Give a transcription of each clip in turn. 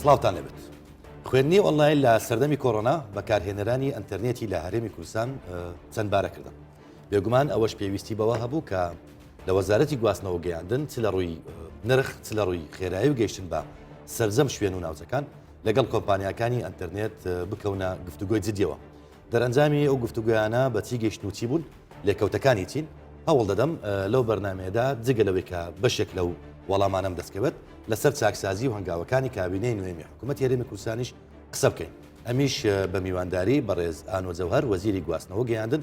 سڵاوتان لێبێت. خوێندنی ئۆنلاین لە سەردەمی کۆرۆنا بەکارهێنەرانی ئەتەرنێتی لە هەرێمی کوردستان چەند بارە کردن. بێگومان ئەوەش پێویستی بەوە هەبوو کە لە وەزارەتی گواستنەوە گەیاندن چ لە ڕووی نرخ چ لە ڕووی خێرایی و گەیشتن بە سەرجەم شوێن و ناوچەکان لەگەڵ کۆمپانیاکانی ئەتەرنێت بکەونە گفتوگۆی جدیەوە. دەرەنجامی ئەو گفتوگۆیانە بە چی گەیشتن و چی بوون، لێکەوتەکانی چین؟ هەوڵ دەدەم لەو بەرنامەیەدا جگە لەوەی کە بەشێک لەو وەڵامانەم دەستکەوێت، لەسەر چاکسازی و هەنگاوەکانی کابینەی نوێمی حکوومەتی هەرێمی کوردستانیش قسە بکەین. ئەمیش بە میوانداری بەڕێز ئانۆ جەوهەر وەزیری گواستنەوە گەیاندن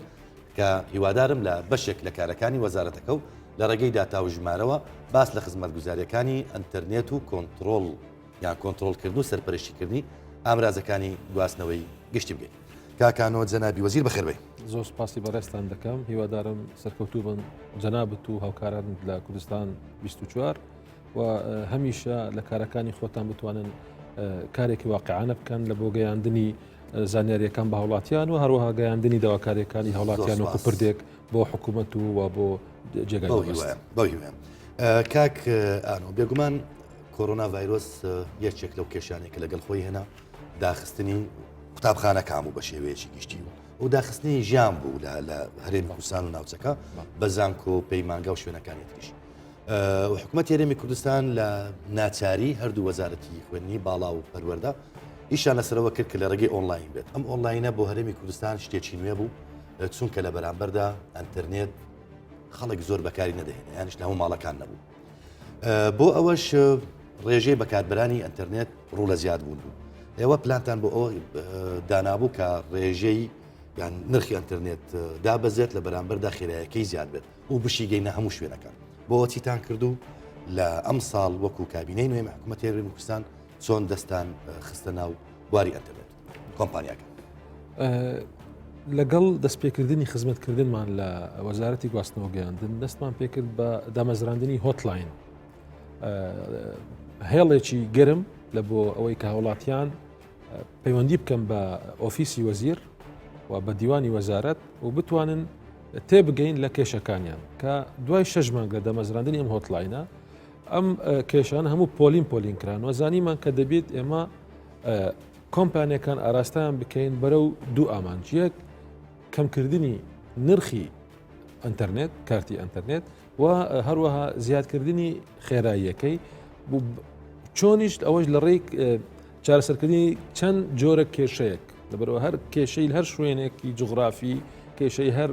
کە هیوادارم لە بەشێک لە کارەکانی وەزارەتەکە و لە ڕێگەی داتا و ژمارەوە باس لە خزمەتگوزارییەکانی ئەنتەرنێت و کۆنتڕۆڵ یان کۆنتڕۆڵکردن و سەرپەرشتیکردنی ئامرازەکانی گواستنەوەی گشتی بگەین. کاک ئانۆ جەنابی وەزیر بەخێربێی. زۆر سپاسی بەڕێزتان دەکەم، هیوادارم سەرکەوتوو بن جەنابت و هاوکارانت لە کوردستان 24 و هەمیشە لە کارەکانی خۆتان بتوانن کارێکی واقعانە بکەن لە بۆ گەیاندنی زانیاریەکان بە هاوڵاتیان و هەروەها گەیاندنی داواکاریەکانی هاوڵاتیان وەکو پردێک بۆ حکوومەت و و بۆ جێگای بەو هیوایەم. کاک ئانۆ بێگومان کۆرۆنا ڤایرۆس یەکێک لەو کێشانەی کە لەگەڵ خۆی هێنا داخستنی قوتابخانەکان بوو بە شێوەیەکی گشتی و داخستنی ژیان بوو لە هەرێمی کوردستان و ناوچەکە بە زانکۆ و پەیمانگا و شوێنەکانی تریش. حکوومەت هەرێمی کوردستان لە ناچاری هەردوو وەزارەتی خوێندنی باڵا و پەروەەردە ئیشان لەسەرەوە کرد کە لە ڕێگەی ئۆنلاین بێت ئەم ئۆنلاینە بۆ هەرێمی کوردستان شتێکی نوێ بوو چونکە لە بەرامبەردا ئەتەرنێت خەڵک زۆر بەکاری نەدەهێنا یانیش لە هەموو ماڵەکان نەبوو بۆ ئەوەش ڕێژەی بەکاربرانی ئەتەرنێت ڕوو لە زیاد بوون بوو ئێوە پلانتان بۆ ئەوە دانابوو کە ڕێژەی یان نرخی ئەتەرنێت دابەزێت لە بەرامبەردا خێرایەکەی زیاد بێت و بشیگەینە هەموو شوێنەکان بۆ چیتان کردو لە ئەم ساڵ وەکو کابینەی نوێی حکوومەت هەرێمی کوردستان چۆن دەستان خستە ناو بواری ئەتەرنێت کۆمپانیاکە لەگەڵ دەستپێکردنی خزمەتکردنمان لە وەزارەتی گواستنەوە گەیاندن دەستمان پێکرد بە دامەزراندنی hotline هێڵێکی گەرم لە بۆ ئەوەی کە هاوڵاتیان پەیوەندی بکەن بە ئۆفیسی وەزیر و بە دیوانی وەزارەت و بتوانن تێبگەین لە کێشەکانیان کە دوای شەش مانگ لە دامەزراندنی ئەم hotline ە ئەم کێشان هەموو پۆلین پۆلین کران و زانیمان کە دەبێت ئێمە کۆمپانیەکان ئاراستەیان بکەین بەرەو دوو ئامانج، یەک کەمکردنی نرخی ئەتەرنێت کارتی ئەتەرنێت و هەروەها زیادکردنی خێراییەکەی چۆنیش ئەوەش لە ڕێی چارەسەرکردنی چەند جۆرە کێشەیەک لەبەرەوە هەر کێشەی هەر شوێنێکی جوغرافی کێشەی هەر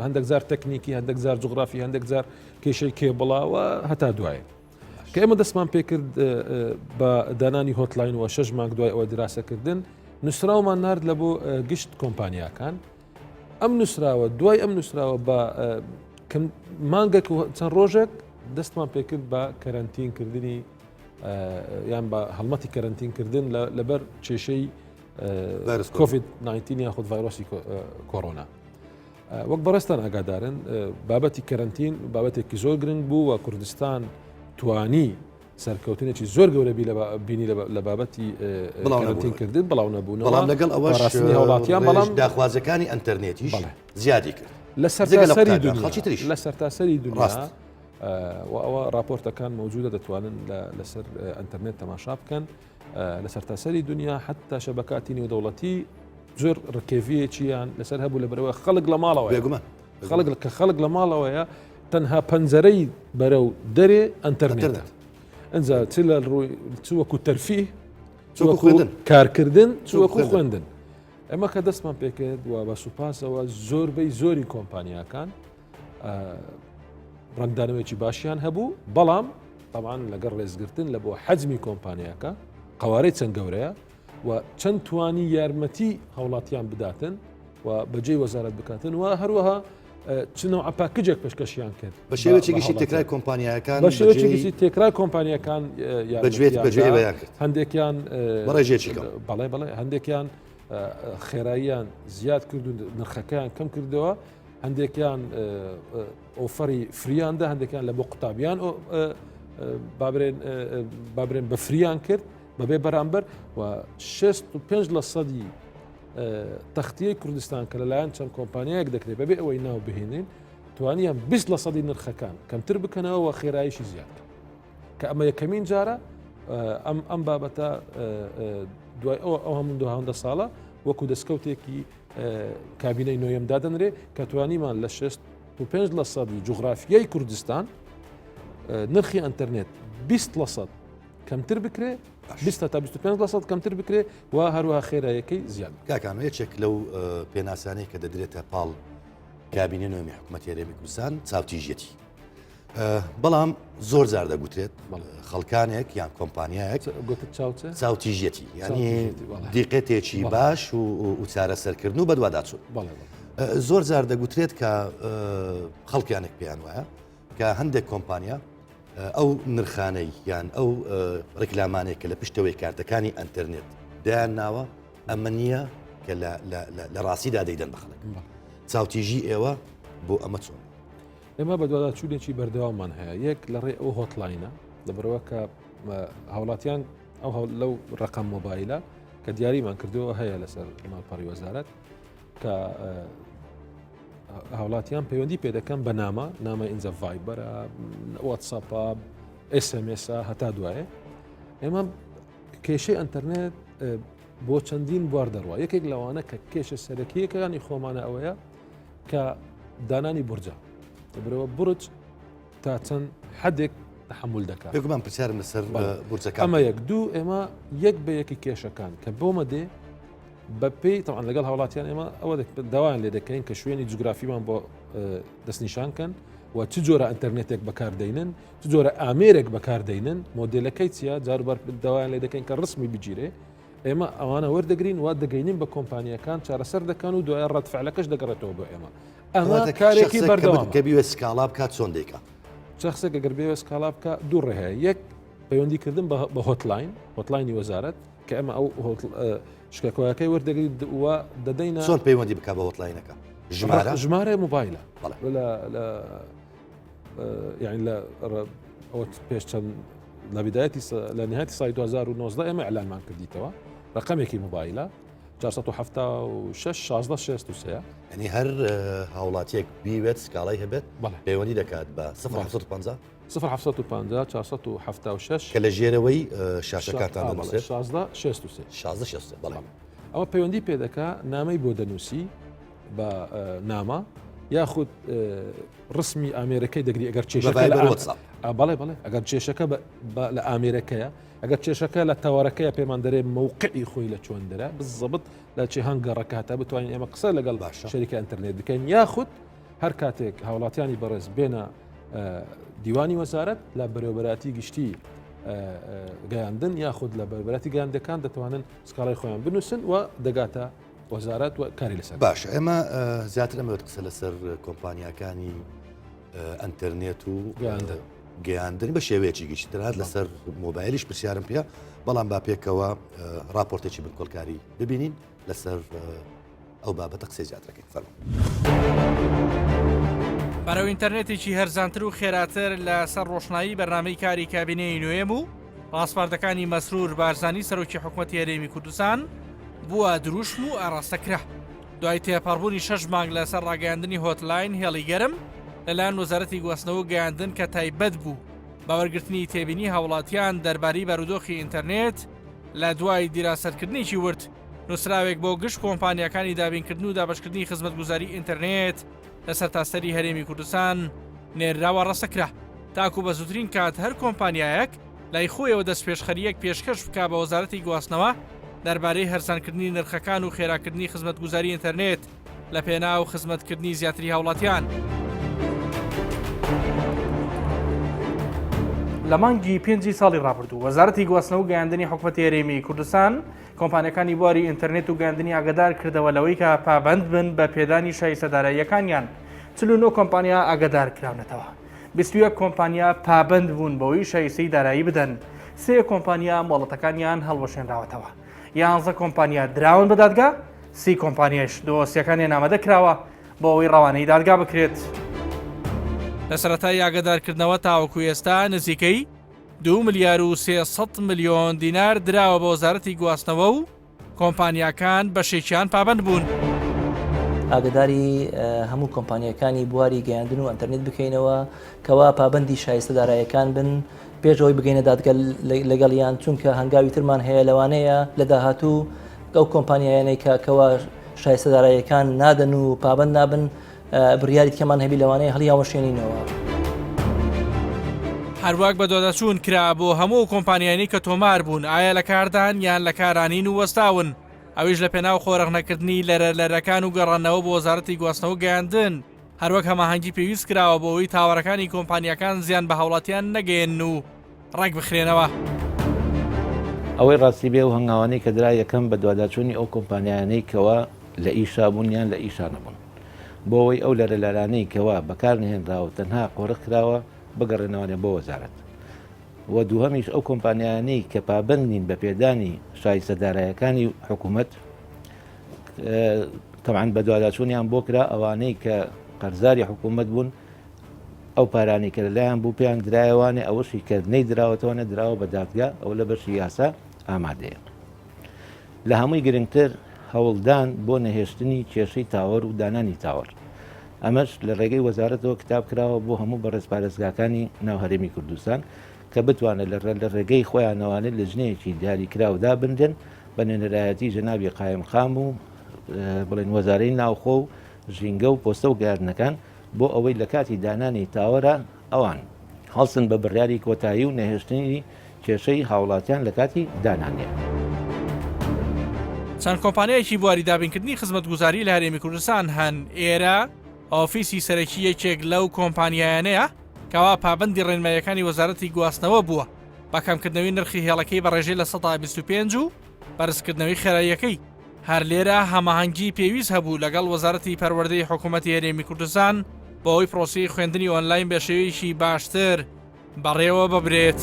هەندێک جار تەکنیکی هەندێک جار جوغرافی هەندێک جار کێشەی کێبڵاوە هەتا دوایە. کە ئێمە دەستمان پێکرد بە دانانی hotline و شەش مانگ دوای ئەوە دراسەکردن نووسراومان نارد لە بۆ گشت کۆمپانیاکان ئەم نووسراوە دوای ئەم نووسراوە بە مانگێک چەند ڕۆژێک دەستمان پێکرد بە کەرەنتین کردنی یان بە هەڵمەتی کەرەنتین کردن لەبەر کێشەی کۆVید 19 یاخود ڤایرۆسی کۆرۆنا. وەک بەڕێزتان ئاگادارن بابەتی کەرەنتین بابەتێکی زۆر گرنگ بوو و کوردستان توانی سەرکەوتنێکی زۆر گەورە بینی لە بابەتی کەرەنتین کردن بڵاو نەبوون بەڵام لەگەڵ ئەوە ڕاستنی هاوڵاتیان بەڵام داخوازەکانی ئەتەرنێتیش زیادی کرد لە سەرتاسەری دنیا لە سەرتاسەری دنیا و ئەوە راپۆرتەکان مەوجودە دەتوانن لەسەر ئەتەرنێت تەماشا بکەن لە سەرتاسەری دنیا حتا شەبکاتی نێودەوڵەتی زۆر ڕکێڤیەکیان لەسەر هەبوو لە بەرەوە خەڵک لە ماڵەوە بێگومان خەڵک کە خەڵک لە ماڵەوەیە تەنها پەنجەرەی بەرەو دەرێ ئەتەرنێتە ئەجا چ لە ڕووی چ وەکو تەرفی چ وەکو خوێندن کارکردن چ وەکو خوێندن ئەمە کە دەستمان پێکرد و بە سوپاسەوە زۆربەی زۆری کۆمپانیاکان ڕەنگدانەوەیەکی باشیان هەبوو بەڵام طبعا لەگەڵ ڕێزگرتن لە بۆ حەجمی کۆمپانیاکە قوارەی چەند گەورەیە و چەند توانی یارمەتی هاوڵاتیان بداتن و بەجێی وەزارەت بکاتن و هەروەها چ نەوعە package ێک پێشکەشیان کرد بە شێوەیەکی گشتی تێکرای کۆمپانیاکان بە شێوەیەکی گشتی تێکرای کۆمپانیاکان بەجێت بەجێ بەیان کرد هەندێکیان بەڕێژێکی کەم بەڵێ بەڵێ هەندێکیان خێراییان زیاد کرد و نرخەکەیان کەم کردەوە هەندێکیان offer ی free یان دا هەندێکیان لە بۆ قوتابیان بابرێن بابرێن بە free یان کرد بەبێ بەرامبەر و 65 لە سەدی تەختیەی کوردستان کە لەلایەن چەند کۆمپانیایەک دەکرێت بەبێ ئەوەی ناو بهێنین توانیان 20 لە سەدی نرخەکان کەمتر بکەنەوە و خێراییشی زیاد کە ئەمە یەکەمین جارە. ئەم ئەم بابەتە دوای ئەو ئەو هەموو دوهاندە ساڵە وەکو دەستکەوتێکی کابینەی نۆیەم دادەنرێ کە توانیمان لە 65 لە سەدی جوغرافیای کوردستان نرخی ئەتەرنێت 20 لە سەد کەمتر بکرێ 20 تا 25 لە سەد کەمتر بکرێ و هەروەها خێرایەکەی زیاد کاکانۆ یەکێک لەو پێناسانەی کە دەدرێتە پاڵ کابینە نوێمی حکوومەت هەرێمی کوردستان چاوتیژیەتی بەڵام زۆر جار دەگوترێت خەڵکانێک یان کۆمپانیایەک چاوتیژیەتی ینی دیقەتێکی باش و چارەسەرکردن و بەدواداچوون زۆر جار دەگوترێت کە خەڵکیانێک پێیان وایە کە هەندێک کۆمپانیا ئەو نرخانەی یان ئەو ڕیکلامانێک کە لە پشتەوەی کارتەکانی ئەتەرنێت دایان ناوە ئەمە نییە کە لە ڕاستیدا دەیدەن بە خەڵک چاوتیژی ئێوە بۆ ئەمە چۆن؟ ئێمە بەدواداچوونێکی بەردەواممان هەیە یەک لە ڕێ ئەو hotline ە لەبەرەوە کە هاوڵاتیان ئەو لەو ڕقم مۆبایلە کە دیاریمان کردەوە هەیە لەسەر ماڵپەڕی وەزارەت کە هاوڵاتیان پەیوەندی پێ دەکەن بە نامە نامە ئینجا ڤایبەرە واتساپە SMS هەتا دوایە ئێمە کێشەی ئەتەرنێت بۆ چەندین بوار دەڕوە یەکێک لەوانە کە کێشە سەرەکیەکانی خۆمانە ئەوەیە کە دانانی بورجە دەبرەوە بورج تا چەند حدێک تحمل دەکات بێگومان پرسیارم لەسەر بورجەکان ئەمە یەک دوو ئێمە یەک بە یەکی کێشەکان کە بۆمە دێ بە پێی طبعا لەگەڵ هاوڵاتیان ئێمە ئەوە داوایان لێ دەکەین کە شوێنی جوگرافیمان بۆ دەستنیشان کەن و چ جۆرە ئینتەرنێتێک بەکاردەینن چ جۆرە ئامێرێک بەکاردەینن مۆدلەکەی چییە جاروبار داوایان لێ دەکەین کە ڕسمی بگیرێ ئێمە ئەوانە وەردەگرین وا دەگەینین بە کۆمپانیەکان چارەسەر دەکەن و دوای ڕەتفعلەکەش دەگەڕێتەوە بۆ ئێمە ئەمە کارێکی بەردەوام کە بیوێت سکاڵا بکات چۆن دەیکا شخصێک ئەگەر بێوێت سکاڵا بکە دوو ڕێ هەیە یەک پەیوەندیکردن بە hotline hotline ی وەزارەت کە ئەمە ئەو شکەکۆیەکەی وەردەگریت و دەدەینە چۆن پەیوەندی بکە بە hotline ەکە ژمارە ژمارە مۆبایلە لە یعنی لە ئەوە پێش چەند لە بدایەتی لە نهایەتی ساڵی 2019 ئێمە ئیعلانمان کردیتەوە ڕقەمێکی مۆبایلە 476 16 63 ینی هەر هاوڵاتیەک بیوێت سکاڵای هەبێت پەیوەندی دەکات بە 050 050 476 کە لە ژێرەوەی شاشەکانتان دەنووسێت 16 63 16 63 بەڵێ ئەوە پەیوەندی پێدەکا نامەی بۆ دەنووسی بە نامە یاخود ڕسمی ئامێرەکەی دەگری ئەگەر کێشەکە لە بەڵێ بەڵێ ئەگەر کێشەکە لە ئامێرەکەیە ئەگەر کێشەکە لە تەوارەکەیە پێمان دەرێ مووقعی خۆی لە چۆن دەرە بزەبت لە چێهان گەڕەکە تا بتوانین ئێمە قسە لەگەڵ باشە شەریکە ئینتەرنێت بکەین یاخود هەر کاتێک هاوڵاتیانی بەڕێز بێنە دیوانی وەزارەت لە بەرێوبەراتی گشتی گەیاندن یاخود لە بەربەراتی گەیاندەکان دەتوانن سکاڵای خۆیان بنووسن و دەگاتە وەزارەت و کاری لەسەر باش ئێمە زیاتر ئەمەوێت قسە لەسەر کۆمپانیاکانی ئەتەرنێت و گەیاندن بە شێوەیەکی گشتی تەنانەت لەسەر مۆبایلیش پرسیارم پێ بەڵام با پێکەوە راپۆرتێکی بنکۆلکاری ببینین لەسەر ئەو بابەتە قسەی زیاترەکەین فەرموو. بەرەو ئینتەرنێتێکی هەرزانتر و خێراتر لەسەر ڕۆشنایی بەرنامەی کاری کابینەی نوێم و ڕاسپاردەکانی مەسرور بارزانی سەرۆکی حکومەتی هەرێمی کوردستان بووە دروشم و ئاراستە کرا. دوای تێپەڕبوونی شەش مانگ لەسەر ڕاگەیاندنی hotline هێڵی گەرم لەلایەن وەزارەتی گواستنەوە و گەیاندن کە تایبەت بوو بە وەرگرتنی تێبینی هاوڵاتیان دەربارەی بارودۆخی ئینتەرنێت لە دوای دیراسەتکردنێکی ورد نووسراوێک بۆ گشت کۆمپانیاکانی دابینکردن و دابەشکردنی خزمەتگوزاری ئینتەرنێت لە سەرتاسەری هەرێمی کوردستان نێرراوە ڕەسەکرا تاکو بە زووترین کات هەر کۆمپانیایەک لای خۆیەوە دەستپێشخەرییەک پێشکەش بکا بە وەزارەتی گواستنەوە دەربارەی هەرزانکردنی نرخەکان و خێراکردنی خزمەتگوزاری ئینتەرنێت لە پێناو خزمەتکردنی زیاتری هاوڵاتیان. لە مانگی پێنجی ساڵی ڕابردوو وەزارەتی گواستنەوە و گەیاندنی حکومەتی هەرێمی کوردستان کۆمپانیاکانی بواری ئینتەرنێت و گەیاندنی ئاگادار کردەوە لەوەی کە پابەند بن بە پێدانی شایستە داراییەکانیان 49 کۆمپانیا ئاگادار کراونەتەوە. 21 کۆمپانیا پابەند بوون بەوەی شایستەی دارایی بدەن، سێ کۆمپانیا مۆڵەتەکانیان هەڵوەشێنراوەتەوە. یانزە کۆمپانیا دراون بە دادگا، سی کۆمپانیایش دۆسیەکانیان ئامادە کراوە بۆ ئەوەی ڕەوانەی دادگا بکرێت. لە سەرەتای ئاگادارکردنەوە تاوەکو ئێستا نزیکەی دوو ملیار و 300 ملیۆن دینار دراوە بە وەزارەتی گواستنەوە و کۆمپانیاکان بەشێکیان پابەند بوون. ئاگداری هەموو کۆمپانیەکانی بواری گەیاندن و ئەتەرنێت بکەینەوە کەوا پابندی شایستە دارایەکان بن پێش ئەوەی بگەینە دادگە لەگەڵیان چونکە هەنگاوی ترمان هەیە لەوانەیە لە داهاتوو ئەو کۆمپانیایانەی کە کەوا شایستە دارایەکان نادەن و پابند نابن بڕیاری دیکەمان هەبی لەوانەیە هەڵیاوەشێنینەوە. هەروەک بەدواداچوون کرا بۆ هەموو ئەو کۆمپانیایانەی کە تۆمار بوون ئایا لە کاردان یان لە کارانین و وەستاون، ئەویش لە پێناو خۆرەخنەکردنی لەرە لەرەکان و گەڕاندنەوە بۆ وەزارەتی گواستنەوە و گەیاندن، هەروەک هەماهەنگی پێویست کراوە بۆ ئەوەی تاوەرەکانی کۆمپانیاکان زیان بە هاوڵاتیان نەگەیەنن و ڕێکبخرێنەوە. ئەوەی ڕاستی بێ ئەو هەنگاوانەی کە درا یەکەم بەدواداچوونی ئەو کۆمپانیایانەی کەوا لە ئیشا بوون یان لە ئیشا نەبوون بۆ ئەوەی ئەو لەرە لەرانەی کەوا بەکار نەهێنراوە و تەنها قۆرخ کراوە بگەڕێنەوانێ بۆ وەزارەت و دووهەمیش ئەو کۆمپانیایانەی کە پابەند نین بە پێدانی شایستە دارایەکانی حکوومەت تەبعەن بەدواداچوونیان بۆ کرا ئەوانەی کە قەرزاری حکوومەت بوون ئەو پارانەی کە لەلایان بوو پێیان درایەوانێ ئەوەشی کە نەیدراوەتەوانێ دراوە بە دادگا ئەوە لە بەشی یاسا ئامادەیە. لە هەمووی گرنگتر هەوڵدان بۆ نەهێشتنی کێشەی تاوەر و دانانی تاوەر. ئەمەش لە ڕێگەی وەزارەتەوە کتاب کراوە بۆ هەموو بەڕێز پارێزگاکانی ناو هەرێمی کوردستان کە بتوانێت لە ڕێگەی خۆیانەوانێت لجنەیەکی دیاریکراو دابنرێن بە نوێنەرایەتی جەنابی قایمقام و بڵێن وەزارەی ناوخۆ و ژینگە و پۆستە و گەیاندنەکان بۆ ئەوەی لە کاتی دانانی تاوەرە ئەوان هەڵسن بە بڕیاری کۆتایی و نەهێشتنی کێشەی هاوڵاتیان لە کاتی دانانیان. چەند کۆمپانیایەکی بواری دابینکردنی خزمەتگوزاری لە هەرێمی کوردستان هەن، ئێرە ئۆفیسی سەرەکی یەکێک لەو کۆمپانیایانەیە کەوا پابەندی ڕێنماییەکانی وەزارەتی گواستنەوە بووە بە کەمکردنەوەی نرخی هێڵەکەی بە ڕێژەی 25% و بەرزکردنەوەی خێراییەکەی. هەر لێرە هەماهەنگی پێویست هەبوو لەگەڵ وەزارەتی پەروەردەی حکوومەتی هەرێمی کوردستان بۆ ئەوەی پرۆسەی خوێندنی ئۆنلاین بە شێوەیەکی باشتر بەڕێوە ببرێت.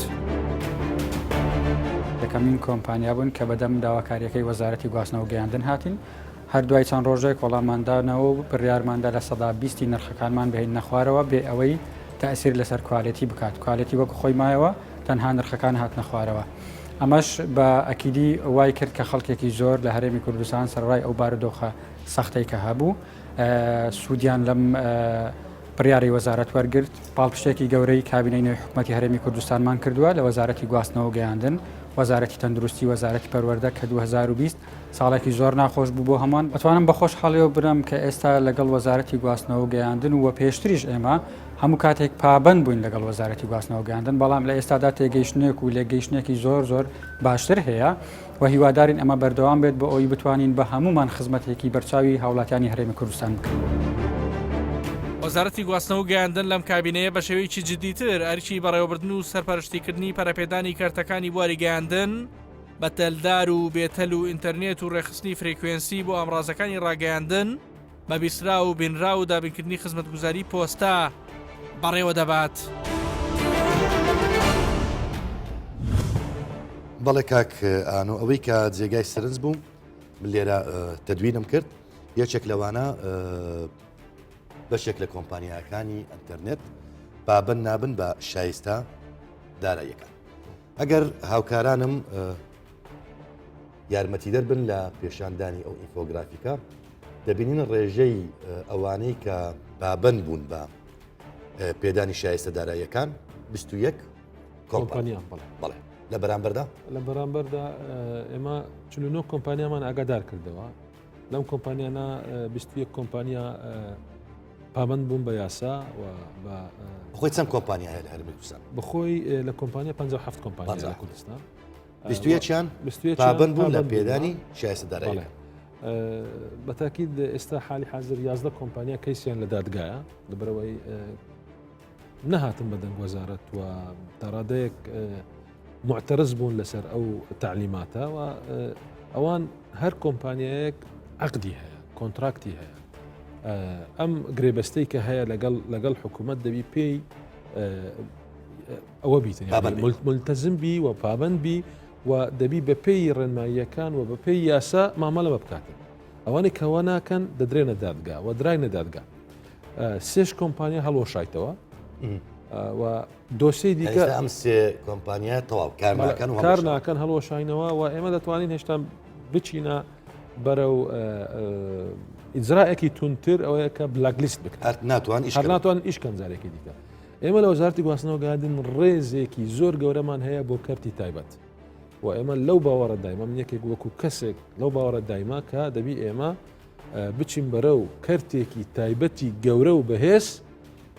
یەکەمین کۆمپانیا بوون کە بەدەم داواکارییەکەی وەزارەتی گواستنەوە و گەیاندن هاتین، هەر دوای چەند ڕۆژێک وەڵاممان دانەوە و بڕیارماندا 20% ی نرخەکانمان بهێنینە خوارەوە بێ ئەوەی تەئسیر لەسەر quality بکات، quality وەکو خۆی مایەوە تەنها نرخەکان هاتنە خوارەوە. ئەمەش بە ئەکیدی وای کرد کە خەڵکێکی زۆر لە هەرێمی کوردستان سەرەڕای ئەو بارودۆخە سەختەی کە هەبوو سوودیان لەم بڕیاری وەزارەت وەرگرت. پاڵپشتێکی گەورەی کابینەی نوێی حکومەتی هەرێمی کوردستانمان کردووە لە وەزارەتی گواستنەوە و گەیاندن، وەزارەتی تەندروستی، وەزارەتی پەروەردە کە 2020 ساڵێکی زۆر ناخۆش بوو بۆ هەمووان. ئەتوانم بە خۆشحاڵیەوە بڵێم کە ئێستا لەگەڵ وەزارەتی گواستنەوە و گەیاندن و پێشتریش ئێمە هەموو کاتێک پابەند بووین لەگەڵ وەزارەتی گواستنەوە و گەیاندن، بەڵام لە ئێستادا تێگەیشتنێک و لێکگەیشتنێکی زۆر زۆر باشتر هەیە و هیوادارین ئەمە بەردەوام بێت بۆ ئەوەی بتوانین بە هەموومان خزمەتێکی بەرچاوی هاوڵاتیانی هەرێمی کوردستان بکەین. وەزارەتی گواستنەوە و گەیاندن لەم کابینەیە بە شێوەیەکی جددیتر ئەرکی بەڕێوەبردن و سەرپەرشتیکردنی پەرەپێدانی کەرتەکانی بواری گەیاندن بە تەلدار و بێتەل و ئینتەرنێت و ڕێکخستنی frequency بۆ ئامڕازەکانی ڕاگەیاندن بە بیستراو و بینراو و دابینکردنی خزمەتگوزاری پۆستە بەڕێوە دەبات. بەڵێ کاک ئانۆ ئەوەی کە جێگای سەرنج بوو من لێرە تەدوینم کرد یەکێک لەوانە بەشێک لە کۆمپانیاکانی ئەتەرنێت پابند نابن بە شایستە داراییەکان ئەگەر هاوکارانم یارمەتیدەر بن لە پێشاندانی ئەو ئینفۆگرافیکە دەبینین ڕێژەی ئەوانەی کە پابند بوون بە پێدانی شایستە داراییەکان 21 کۆمپانیا بەڵێ لە بەرامبەردا لە بەرامبەردا ئێمە 49 کۆمپانیامان ئاگادار کردەوە لەم کۆمپانیانە 21 کۆمپانیا پابند بوون بە یاسا و بە خۆی چەند کۆمپانیا هەیە لە هەرێمی کوردستان بەخۆی لە کۆمپانیا 57 کۆمپانیا لە کوردستان 21یان پابند بوون لە پێدانی شایستە داراییەکان بەتاکید ئێستا حالی حاضر 11 کۆمپانیا کەیسیان لە دادگایە لەبەرەوەی نەهاتن بە دەنگ وەزارەت و تاڕادەیەک معتەرز بوون لەسەر ئەو تەعلیماتە و ئەوان هەر کۆمپانیایەک عقدی هەیە contract ی هەیە ئەم گرێبەستەی کە هەیە لەگەڵ لەگەڵ حکوومەت دەبی پێی ئەوە بیتن ملتەزم بی و پابند بی و دەبی بە پێی ڕێنماییەکان و بە پێی یاسا مامەلە بە بکاتن ئەوانەی کەوا ناکەن دەدرێنە دادگا و دراینە دادگا سێش کۆمپانیا هەڵوەشایتەوە و دۆسیەی دیکە ئەم سێ کۆمپانیا تەواو کار ناکەن و کار ناکەن هەڵوەشاینەوە و ئێمە دەتوانین هێشتا بچینە بەرەو. ئیجرائێکی توندتر ئەوەیە کە black list بکرێن. هەر ناتوان ئیش هەر ناتوان ئیش کەن جارێکی دیکە. ئێمە لە وەزارەتی گواستنەوە گەیاندن ڕێزێکی زۆر گەورەمان هەیە بۆ کەرتی تایبەت و ئێمە لەو باوەڕە دایمە من یەکێک وەکو کەسێک لەو باوەڕە دایمە کە دەبی ئێمە بچین بەرەو کەرتێکی تایبەتی گەورە و بەهێز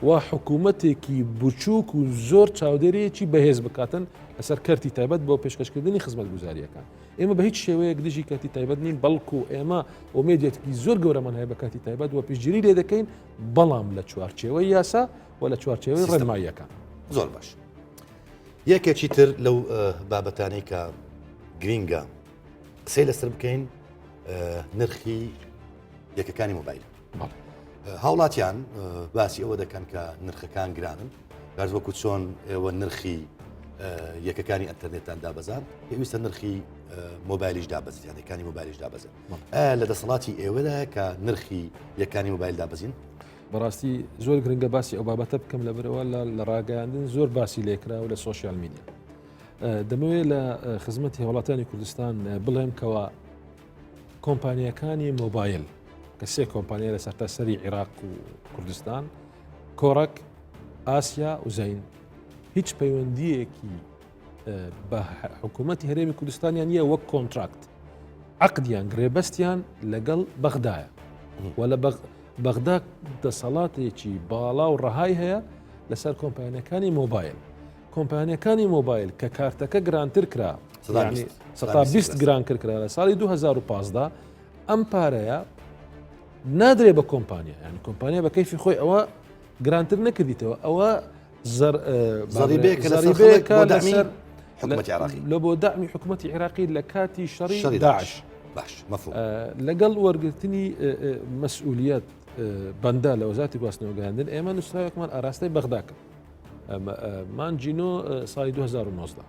و حکوومەتێکی بچووک و زۆر چاودێریەکی بەهێز بکاتن لەسەر کەرتی تایبەت بۆ پێشکەشکردنی خزمەتگوزاریەکان. ئێمە بە هیچ شێوەیەک دژی کەرتی تایبەت نین بەڵکو ئێمە ئومێدێکی زۆر گەورەمان هەیە بە کەرتی تایبەت و پشتگیری لێ دەکەین بەڵام لە چوارچێوەی یاسا و لە چوارچێوەی ڕێنماییەکان. زۆر باش یەکێکی تر لەو بابەتانەی کە گرینگە قسەی لەسەر بکەین نرخی یەکەکانی مۆبایل هاوڵاتیان باسی ئەوە دەکەن کە نرخەکان گرانن گەر وەکو چۆن ئێوە نرخی یەکەکانی ئەتەرنێتان دابەزان پێویستە نرخی مۆبایلیش دابەزیت یانەکانی مۆبایلیش دابەزن ئایا لە دەسەڵاتی ئێوەدا کە نرخی یەکانی مۆبایل دابەزین بەڕاستی زۆر گرنگە باسی ئەو بابەتە بکەم لە برەوە لە ڕاگەیاندن زۆر باسی لێکرا و لە social media دەمەوێت لە خزمەتی هاوڵاتیانی کوردستان بڵێم کەەوە کۆمپانیەکانی مۆبایل کە سێ کۆمپانیا لە سەرتاسەری عێراق و کوردستان کۆڕەک ئاسیا و زین هیچ پەیوەندیەکی بە حکوومەتی هەرێمی کوردستانیان نییە وەک contract عقدیان گرێبەستیان لەگەڵ بەغدایە و لە بەغدا دەسەڵاتێکی باڵا و ڕەهای هەیە لەسەر کۆمپانیەکانی مۆبایل کۆمپانیەکانی مۆبایل کە کارتەکە گرانتر کرا 20 گران کرد کرا لە ساڵی 2015 ئەم پارەیە نادرێ بە کۆمپانیا یعنی کۆمپانیا بە کەیفی خۆی ئەوە گرانتر نەکردیتەوە ئەوە زەریبەیەکە لەسەر حکومەتی عراقی لە بۆ دامی حکوومەتتی عێراقی لە کاتی شەڕی داعش باش مەفهوم لەگەڵ وەرگرتنی مەسئولیت بەندە لە وەزارەتی گواستنەوە گەیاندن ئێمە نووسراوێکمان ئاراستەی بەغدا کرد مانگی نۆ ساڵی 2019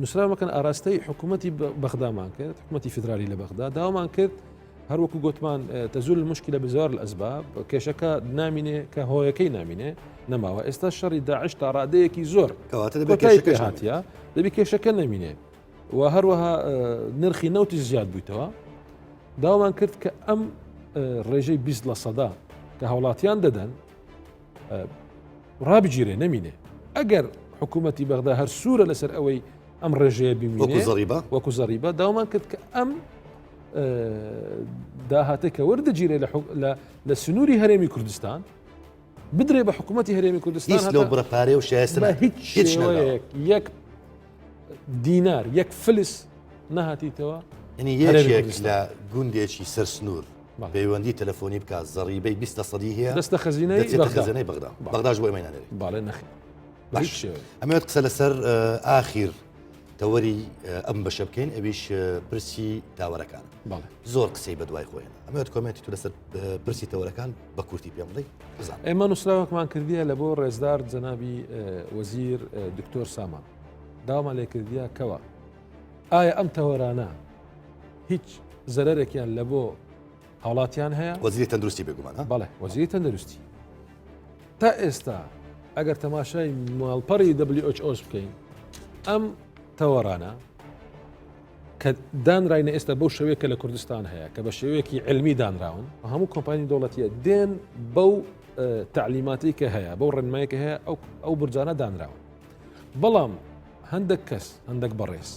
نووسراوەکەن ئاراستەی حکوومەتی بەغدامان کرد حکوومەتی فیدرالی لە بەغدا داوامان کرد هەروەکو گوتمان تزول المشكلة بزوال الأسباب کێشەکە نامینێ کە هۆیەکەی نامینێ نەماوە ئێستا شەڕی داعش تا ڕادەیەکی زۆر کەواتە هاتیە دەبی کێشەکە نەمینێ و هەروەها نرخی نەوتی زیاد بوویتەوە داوامان کرد کە ئەم ڕێژەی 20 لە سەدا کە هاوڵاتیان دەدەن ڕابگیرێ نەمینێ ئەگەر حکوومەتی بەغدا هەر سوورە لەسەر ئەوەی ئەم ڕێژەیە بمینێ زەریبە وەکو زەریبە داوامان کرد کە ئەم داهاتێک کە وەردەگیرێ لە سنووری هەرێمی کوردستان بدرێ بە حکوومەتی هەرێمی کوردستان هیچ لەو بڕە پارەیە و شایستە هیچ شێوەیەک یەک دینار یەک فلس نەهاتیتەوە یعنی یەکێک لە گوندێکی سەر سنوور پەیوەندی تەلەفۆنی بکات زەڕیبەی 20 لە سەدی هەیە دەستە خەزینەی خەزینەی بەغدا بەغداش بۆ ئێمەی نانێرێ باڵێ نەخێر باش ئەمەوێت قسە لەسەر ئاخیر تەوەری ئەم بەشە بکەین ئەویش پرسی تاوەرەکان زۆر قسەی بەدوای خۆیان ئەمەوێت comment ی تو لەسەر پرسی تەوەرەکان بە کورتی پێم بڵێ ئێمە نووسراوەکمان کردیە لە بۆ ڕێزدار جەنابی وەزیر دکتۆر سامان داوامان لێ کردیە کەوا ئایا ئەم تەوەرانە هیچ زەرەرێکیان لە بۆ هاوڵاتیان هەیە؟ وەزیری تەندروستی بێگومان بەڵێ وەزیری تەندروستی تا ئێستا ئەگەر تەماشای ماڵپەڕی WHO بکەین ئەم تەوەرانە کە دانراینە ئێستا بەو شێوەیە کە لە کوردستان هەیە کە بە شێوەیەکی علمی دانراون هەموو کۆمپانی دەوڵەتیە دێن بەو تعلیماتی کە هەیە بەو ڕێنمایەکە هەیە ئەو ئەو برجانە دانراون بەڵام هەندێک کەس هەندێک بەڕێز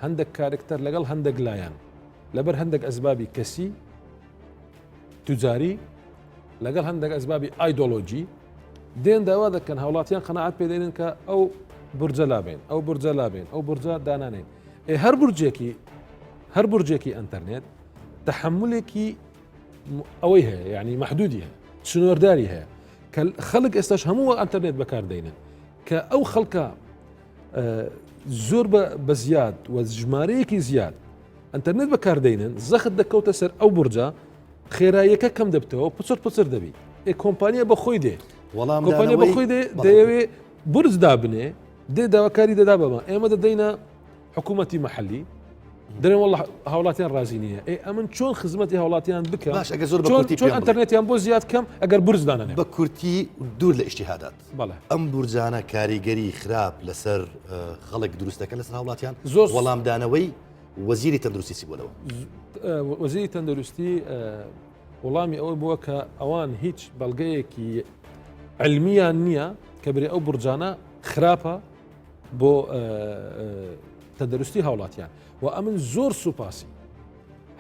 هەندێک کارکتەر لەگەڵ هەندێک لایەن لەبەر هەندێک ئەسبابی کەسی توجاری لەگەڵ هەندێک ئەسبابی ئایدۆلۆژی دێن داوا دەکەن هاوڵاتیان قەناعەت پێدێنن کە ئەو برجە لابین ئەو برجە لابین ئەو برجە دانانین ئێ هەر برجێکی هەر برجێکی ئەتەرنێت تحملێکی ئەوەی هەیە یعنی محدودی هەیە سنوورداری هەیە کە خەڵک ئێستاش هەموو ئەتەرنێت بەکاردێنن کە ئەو خەڵکە زۆر بە زیاد و ژمارەیەکی زیاد ئەتەرنێت بەکاردێنن زەخت دەکەوتە سەر ئەو برجە خێراییەکە کەم دەبتەوە پچڕ پچڕ دەبی ئێ کۆمپانیا بە خۆی دێ وەڵام کۆمپانیا بە خۆی دێ دەیەوێ برج دابنێ دێ داواکاری دەدا بەمە ئێمە دەدەینە حکوومەتی محلی دەرێن والله هاوڵاتیان ڕازی نییە ئێ ئەمن چۆن خزمەتی هاوڵاتیان بکەم باش ئەگەر زۆر بە کورتی چۆن ئەتەرنێتیان بۆ زیاد کەم ئەگەر برج دانەنێ بە کورتی دوور لە ئیجتیهادات بەڵێ ئەم بورجانە کاریگەری خراپ لەسەر خەڵک دروست دەکەن لەسەر هاوڵاتیان زۆر وەڵامدانەوەی. وەزیری تەندروستی چی بووە لەوە؟ وەزیری تەندروستی وەڵامی ئەوە بووە کە ئەوان هیچ بەڵگەیەکی علمیان نییە کە برێ ئەو بورجانە خراپە بۆ تەندروستی هاوڵاتیان و ئەمن زۆر سوپاسی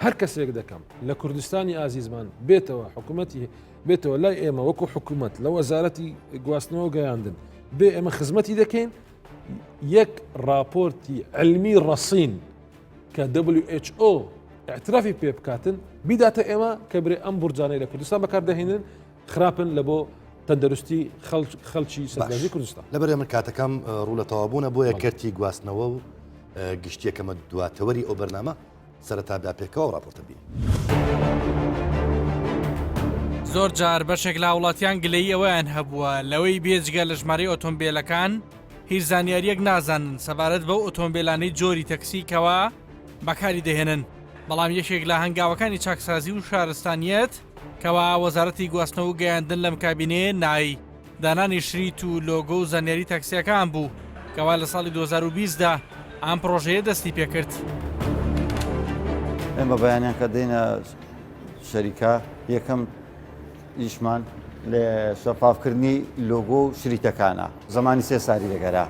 هەر کەسێک دەکەم لە کوردستانی ئازیزمان بێتەوە حکوومەتی بێتەوە لای ئێمە وەکو حکوومەت لە وەزارەتی گواستنەوە گەیاندن بێ ئێمە خزمەتی دەکەین یەک راپۆرتی علمی ڕەسین کە WHO اعترافی پێ بکاتن بیداتە ئێمە کە برێ ئەم بورجانەی لە کوردستان بەکاردەهێنن خراپن لە بۆ تەندروستی خەڵکی سەربازی کوردستان. لەبەر من کاتەکەم ڕوو لە تەوابوونە بۆیە کەرتی گواستنەوە و گشتیەکەمە دواتەوەری ئەو بەرنامە سەرەتا با پێکەوە ڕاپۆرتە بین. زۆر جار بەشێک لە هاوڵاتیان گلەیی ئەوەیان هەبووە لەوەی بێجگە لە ژمارەی ئۆتۆمبیلەکان هیچ زانیاریەک نازانن سەبارەت بەو ئۆتۆمبیلانەی جۆری تەکسی کەوا بەکاری دەهێنن بەڵام یەکێک لە هەنگاوەکانی چاکسازی و شارستانیەت کەوا وەزارەتی گواستنەوە و گەیاندن لەم کابینەیە نای دانانی شریت و لۆگۆ و زانیاری تاکسیەکان بوو کەوا لە ساڵی 2020 دا ئەم پڕۆژەیە دەستی پێکرد. ئێمە بەیانیان کە دێینە شەریکە یەکەم ئیشمان لە شەفافکردنی لۆگۆ و شریتەکانە. زمانی سێ ساری دەگەرا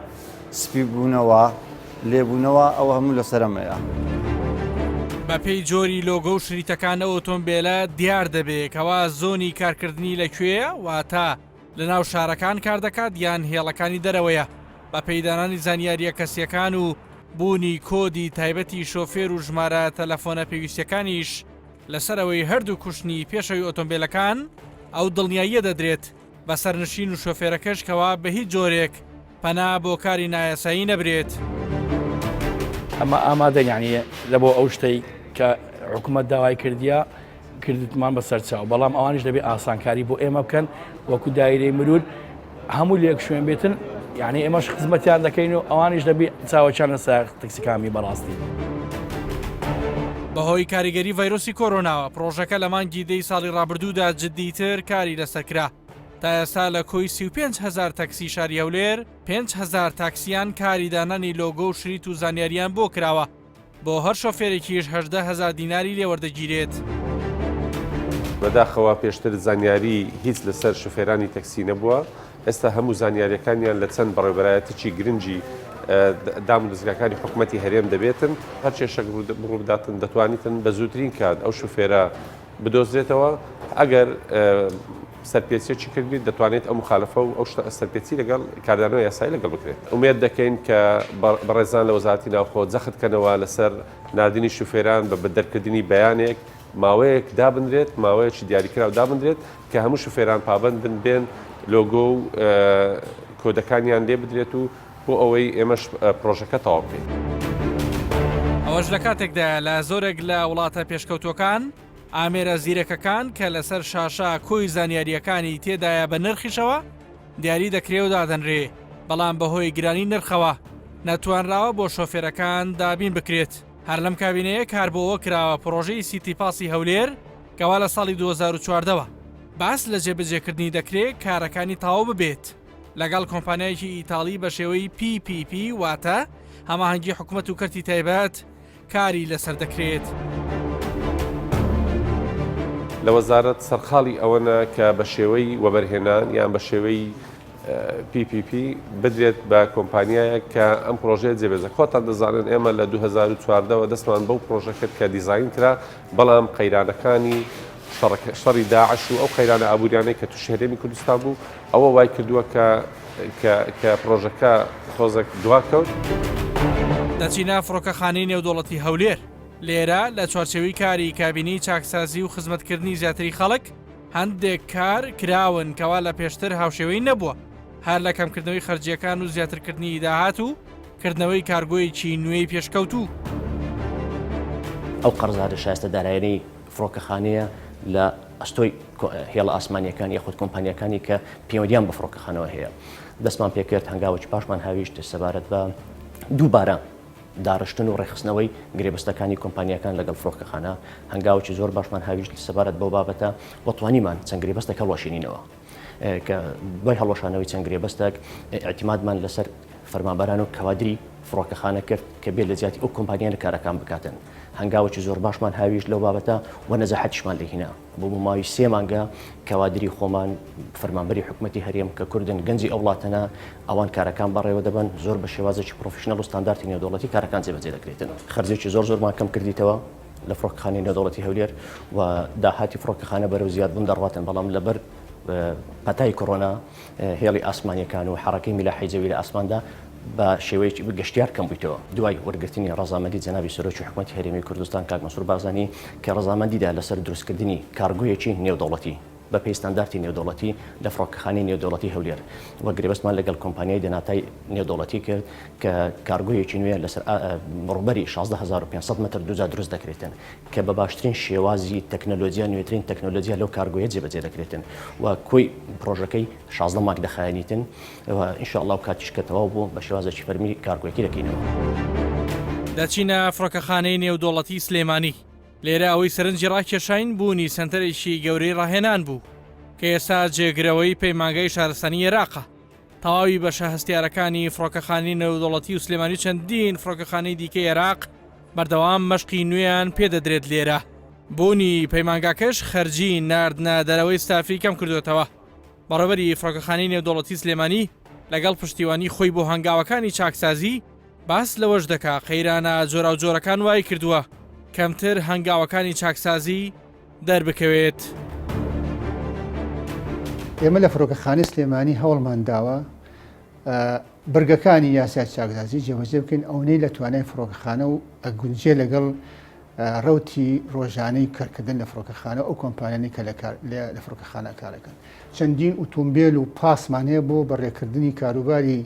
سپی بوونەوە لێبوونەوە ئەوە هەموو لەسەرەمەیە. بەپێی جۆری لۆگۆ و شریتەکان ئەو ئۆتۆمبێلە دیار دەبێ کەوا زۆنی کارکردنی لە کوێیە واتە لەناو شارەکان کاردەکات یان هێڵەکانی دەرەوەیە بەپێی دانانی زانیارییە کەسییەکان و بوونی کۆدی تایبەتی شۆفێر و ژمارە تەلەفۆنە پێویستیەکانیش لەسەرەوەی هەردوو کوشنی پێشەوەی ئۆتۆمبێلەکان ئەو دڵنیاییە دەدرێت بە سەرنشین و شۆفێرەکەش کەوا بە هیچ جۆرێک پەنا بۆ کاری نایاسایی نەبرێت. ئەمە ئامادەین یانی لە بۆ ئەو شتەی کە حکوومەت داوای کردیە کردمان بە سەرچاو بەڵام ئەوانیش دەبێ ئاسانکاری بۆ ئێمە بکەن وەکو دایرەی مرور هەموو لێک شوێن بێتن یعنی ئێمەش خزمەتیان دەکەین و ئەوانیش دەبی چاوەچیان لە سایەق تەکسیکانی بەڕاستی. بەهۆی کاریگەری ڤایرۆسی کۆرۆناوە پڕۆژەکە لە مانگی دەی ساڵی ڕابردوودا جددیتر کاری لەسەر کرا. تا ئێستا لە کۆی 35 هەزار تەکسی شاری هەولێر، 5000 تاکسیان کاری دانانی لۆگۆ و شریت و زانیاریان بۆ کراوە. بۆ هەر شۆفێرێکیش 18 هەزار دیناری لێوەردەگیرێت. بەداخەوە پێشتر زانیاری هیچ لەسەر شوفێرانی تەکسی نەبووە، ئێستا هەموو زانیاریەکانیان لە چەند بەڕێوبەرایەتیی گرنگی دام و دەزگاکانی حکومەتی هەرێم دەبێتن، هەر کێشەک ڕووبداتن دەتوانیتن بە زووترین کات ئەو شوفێرە بدۆزرێتەوە، ئەگەر سەرپێچیەکی کردبیت دەتوانێت ئەو مخالفە و ئەو شتە سەرپێچی لەگەڵ کاردانەوە یاسایی لەگەڵ بکرێت. ئومێد دەکەین کە بەڕێزان لە وەزارەتی ناوخۆ جەخت کەنەوە لەسەر ناردنی شوفێران بە دەرکردنی بەیانێک ماوەیەک دابنرێت، ماوەیەکی دیاریکراو دابنرێت کە هەموو شوفێران پابەند بن بێن لۆگۆ و کۆدەکانیان لێ بدرێت و بۆ ئەوەی ئێمەش پڕۆژەکە تەواو بکەین. ئەوەش لە کاتێکدایە لە زۆرێک لە وڵاتە پێشکەوتووەکان ئامێرە زیرەکەکان کە لەسەر شاشە کۆی زانیارییەکانی تێدایە بە نرخیشەوە دیاری دەکرێ و دادەنرێ، بەڵام بەهۆی گرانی نرخەوە نەتوانراوە بۆ شۆفێرەکان دابین بکرێت. هەر لەم کابینەیە کار بۆ ئەوە کراوە پڕۆژەی سیتی پاسی هەولێر کەوا لە ساڵی 2014 وە باس لە جێبەجێکردنی دەکرێ کارەکانی تەواو ببێت لەگەڵ کۆمپانیایەکی ئیتاڵی بە شێوەی PPP واتە هەماهەنگی حکومەت و کەرتی تایبەت کاری لەسەر دەکرێت. لە وەزارەت سەرقاڵی ئەوەنە کە بە شێوەی وەبەرهێنان یان بە شێوەی PPP بدرێت بە کۆمپانیایەک کە ئەم پرۆژەیە جێبەجێ خۆتان دەزانن ئێمە لە 2014 وە دەستمان بەو پرۆژە کرد کە دیزاین کرا بەڵام قەیرانەکانی شەڕی داعش و ئەو قەیرانە ئابووریانەی کە تووشی هەرێمی کوردستان بوو ئەوە وای کردووە کە کە پرۆژەکە تۆزێک دواکەوت. دەچینە فڕۆکەخانەی نێودەوڵەتی هەولێر، لێرە لە چوارچێوەی کاری کابینەی چاکسازی و خزمەتکردنی زیاتری خەڵک، هەندێک کار کراون کەوا لە پێشتر هاوشێوەی نەبووە، هەر لە کەمکردنەوەی خەرجییەکان و زیاترکردنی داهات و کردنەوەی کارگۆیەکی نوێی پێشکەوتوو. ئەو قەرزارە شایستە دارایانەی فڕۆکەخانەیە لە ئەستۆی هێڵە ئاسمانییەکان یاخود کۆمپانیاکانی کە پەیوەندیان بە فڕۆکەخانەوە هەیە. دەستمان پێکرد، هەنگاوێکی باشمان هاویشت سەبارەت بە دووبارە داڕشتن و ڕێکخستنەوەی گرێبەستەکانی کۆمپانیاکان لەگەڵ فڕۆکەخانە، هەنگاوێکی زۆر باشمان هاویشت سەبارەت بەو بابەتە و توانیمان چەند گرێبەستێک هەڵوەشێنینەوە کە دوای هەڵوەشانەوەی چەند گرێبەستێک ئیعتیمادمان لەسەر فەرمانبەران و کەوادری فڕۆکەخانە کرد کە بێت لە جیاتی ئەو کۆمپانیانە کارەکان بکاتن. هەنگاوێکی زۆر باشمان هاویشت لەو بابەتە و نەجاحەتیشمان لێ هینا. بۆ بۆ ماوەی سێ مانگە کەوادری خۆمان، فەرمانبەری حکومەتی هەرێم کە کوردن، گەنجی ئەو وڵاتەنە، ئەوان کارەکان بەڕێوە دەبەن، زۆر بە شێوازێکی professional و ستاندارتی نێودەوڵەتی کارەکان جێبەجێ دەکرێتن. خەرجێکی زۆر زۆرمان کەم کردیتەوە لە فڕۆکەخانەی نێودەوڵەتی هەولێر و داهاتی فڕۆکەخانە بەرەو زیادبوون دەڕواتن، بەڵام لەبەر پەتای کۆرۆنا هێڵی ئاسمانییەکان و حەڕەکەی میلاحەی جەوی لە ئاسماندا بە شێوەیەکی گەشتیار کەم بوویتەوە. دوای وەرگرتنی ڕەزامەندی جەنابی سەرۆکی حکومەتی هەرێمی کوردستان کاک مەسرور بارزانی کە ڕەزامەندی دا لەسەر دروستکردنی کارگۆیەکی نێودەوڵەتی بە پێی ستاندارتی نێودەوڵەتی لە فڕۆکەخانەی نێودەوڵەتی هەولێر و گرێبەستمان لەگەڵ کۆمپانیای دەناتای نێودەوڵەتی کرد کە کارگۆیەکی نوێ لەسەر ڕووبەری 16500 مەتر دووجا دروست دەکرێتن کە بە باشترین شێوازی تەکنەلۆجیا نوێترین تەکنەلۆجیا لەو کارگۆیە جێبەجێ دەکرێتن و کۆی پڕۆژەکەی 16 مانگ دەخایەنیتن و ان شاء اللە کاتیش کە تەواو بوو بە شێوازێکی فەرمی کارگۆیەکەی دەکەینەوە. دەچینە فڕۆکەخانەی نێودەوڵەتی سلێمانی، لێرە ئەوەی سەرنجی ڕاکێشاین بوونی سەنتەرێکی گەورەی ڕاهێنان بوو کە ئێستا جێگرەوەی پەیمانگای شارستانی عێراقە. تەواوی بەشە هەستیارەکانی فڕۆکەخانەی نێودەوڵەتی و سلێمانی و چەندین فڕۆکەخانەی دیکەی عێراق بەردەوام مەشقی نوێیان پێدەدرێت لێرە. بوونی پەیمانگاکەش خەرجی ناردنە دەرەوەی ستافی کەمکردووەتەوە. بەڕێوەبەری فڕۆکەخانەی نێودەوڵەتی سلێمانی لەگەڵ پشتیوانی خۆی بۆ هەنگاوەکانی چاکسازی باس لەوەش دەکا قەیرانە جۆراوجۆرەکان وایکردووە کەمتر هەنگاوەکانی چاکسازی دەربکەوێت. ئێمە لە فڕۆکەخانەی سلێمانی هەوڵمان داوە بڕگەکانی یاسای چاکسازی جێبەجێ بکەین ئەونەی لە توانای فڕۆکەخانە و ئەگونجێ لەگەڵ ڕەوتی ڕۆژانەی کارکردن لە فڕۆکەخانە و ئەو کۆمپانیانەی کە لە فڕۆکەخانە کارەکەن. چەندین ئوتومبێل و پاسمان هەیە بۆ بەڕێکردنی کاروباری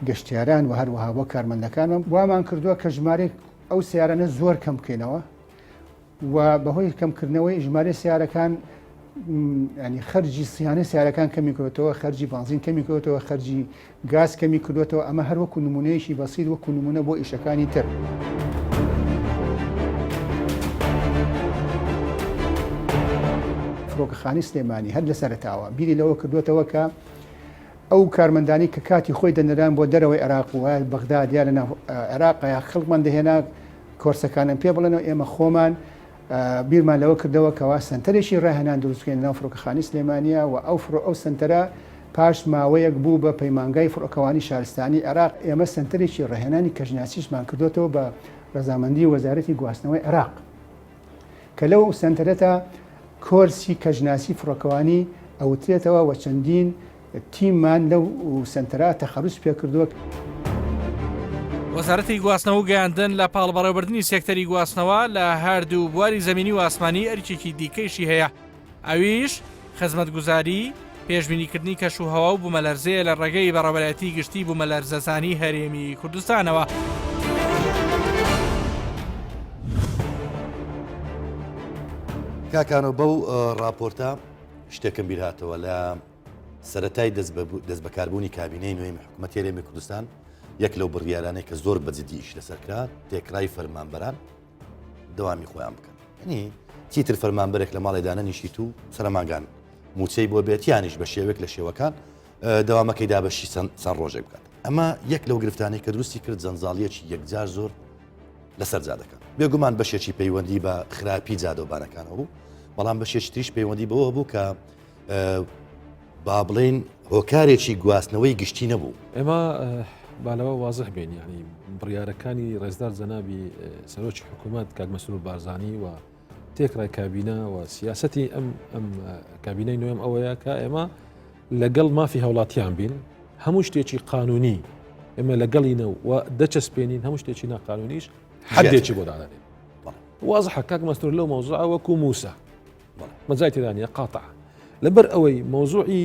گەشتیاران و هەروەها بۆ کارمەندەکانمان. وامان کردووە کە ژمارەی ئەو سەیارانە زۆر کەم بکەینەوە و بەهۆی کەمکردنەوەی ژمارەی سیارەکان ینی خەرجی سیانەی سیارەکان کەمی کردوەوە خەرجی بانزین کەمی کردوەوە خەرجی گاز کەمی کردوەوە ئەمە هەر وەکو نمونەیەکی بەسیط وەکو نمونە بۆ ئیشەکانی تر. فڕۆکەخانەی سلێمانی هەر لە سەرەتاوە بیری لەوە کردوێتەوە کە ئەو کارمەندانی کە کاتی خۆی دەنران بۆ دەرەوەی عێراق و بەغداد یا لە ناو عێراق یا خەڵکمان دەهێنا کۆرسەکانم پێ بڵێنەوە ئێمە خۆمان بیرمان لەوە کردەوە کەوا سەنتەرێکی ڕاهێنان دروست بکەین لەناو فڕۆکەخانەی سلێمانییە و ئەو فڕۆ ئەو سەنتەرە پاش ماوەیەک بوو بە پەیمانگای فڕۆکەوانی شارستانی عێراق ئێمە سەنتەرێکی ڕاهێنانی کەشناسیشمان کردۆتەوە بە ڕەزامەندی وەزارەتی گواستنەوەی عێراق کە لەو سەنتەرەتا کۆرسی کەشناسی فڕۆکەوانی ئەوترێتەوە و چەندین تیممان لەو سەنتەرە تەخەروج پێکردووە. وەزارەتی گواستنەوە و گەیاندن لە پاڵ بەڕێوەبردنی سێکتەری گواستنەوە لە هەردوو بواری زەمینی و ئاسمانی ئەرکێکی دیکەیشی هەیە ئەویش خزمەتگوزاری پێشبینیکردنی کەش و هەوا و بوومەلەرزەیە لە ڕێگەی بەڕێوەبەرایەتی گشتی بوومەلەرزەزانی هەرێمی کوردستانەوە. کاکانۆ بەو ڕاپۆرتە شتێکم بیرهاتەوە لە سەرەتای دەستبەکاربوونی کابینەی نوێی حکوومەتی هەرێمی کوردستان یەک لەو بڕیارانەی کە زۆر بە جدی ئیش لەسەر کرا تێکرای فەرمانبەران دەوامی خۆیان بکەن ینی چیتر فەرمانبەرێک لە ماڵێ دانەنیشیت و سەرماگان موچەی بۆ بێتیانیش بە شێوێک لە شێوەکان دەوامەکەی دابەشی چەند ڕۆژێک بکات ئەمە یەک لەو گرفتانەی کە دروستی کرد جەنجاڵیەکی یەکجار زۆر لەسەر جادەکان بێگومان بەشێکی پەیوەندی بە خراپی جادەوبانەکانەوە بوو بەڵام بەشێکی تریش پەیوەندی بەوە بوو کە با بڵێین هۆکارێکی گواستنەوەی گشتی نەبوو. ئێمە با لەوە وازح بین یعنی بڕیارەکانی ڕێزدار جەنابی سەرۆکی حکوومەت کاک مەسرور بارزانی و تێکڕای کابینە و سیاسەتی ئەم ئەم کابینەی نوێم ئەوەیە کە ئێمە لەگەڵ مافی هاوڵاتیان بین هەموو شتێکی قانونی ئێمە لەگەڵینە و دەچەسپێنین هەموو شتێکی ناقانونیش حدێکی بۆ دادەنێن وازحە کاک مەستور لەو مەوزوعە وەکو موسا مەجای تێدا نیە قاتع لەبەر ئەوەی مەوزوعی